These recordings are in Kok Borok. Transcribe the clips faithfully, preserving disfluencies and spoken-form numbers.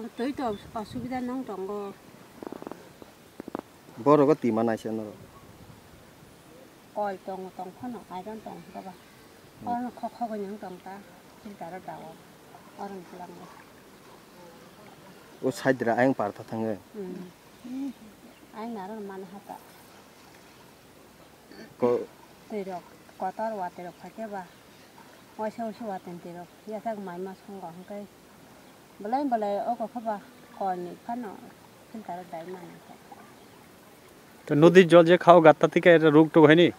Twi to osubida nang tongo. Borok o tima naisa norok. Kol tong tong phano iron tong baba. Hmm. Oro khok khok nang tong ta. Filter o dawo. Oro tlang. O side ra ayang par ta thangwi. Hmm. Ayang naro man hata. Ko- Twi rok kotor watwi rok phaikhe ba. Waisa waisa watwi twi rok yasak mai ma songo hwnkhe. Belai belai o kokho ba kol ni phano filter o dai mani. To nodi jol je khao gatta tike ruk tuk haini.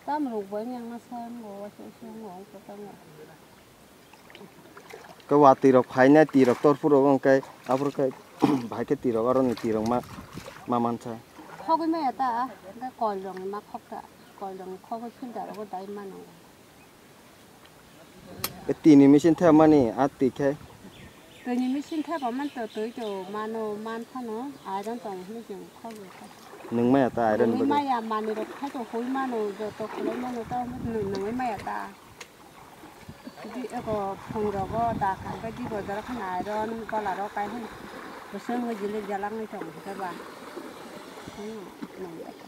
Tam ruk bai yang na san go waisa waisa ngo ko tam. Ke watwi rok phainai twi rok tor phuru hwnkhe aphuru khe bahai khe twi rok aro ni twi rok ma ma mansa. Khogwi maya ta, hwnkhe kol rok ni ma khok ta, kol rok ni khogwi filter o dai mano. E tini machine thepmani a twi khe. Tini machine thepmani to twi to mano man phano iron tong hwnwi chwng khogwi kha. Nwng maya ta iron bodo. Nwngwi maya manwi rok khai to hui mano joto khulai mano ta nwngwi maya ta. Di eko phung rogo da kha khe di bojaro khana iron gola rok kai hwn. Bwswk nwngwi jili jalangwi tong khe ba. Nwng maya ta.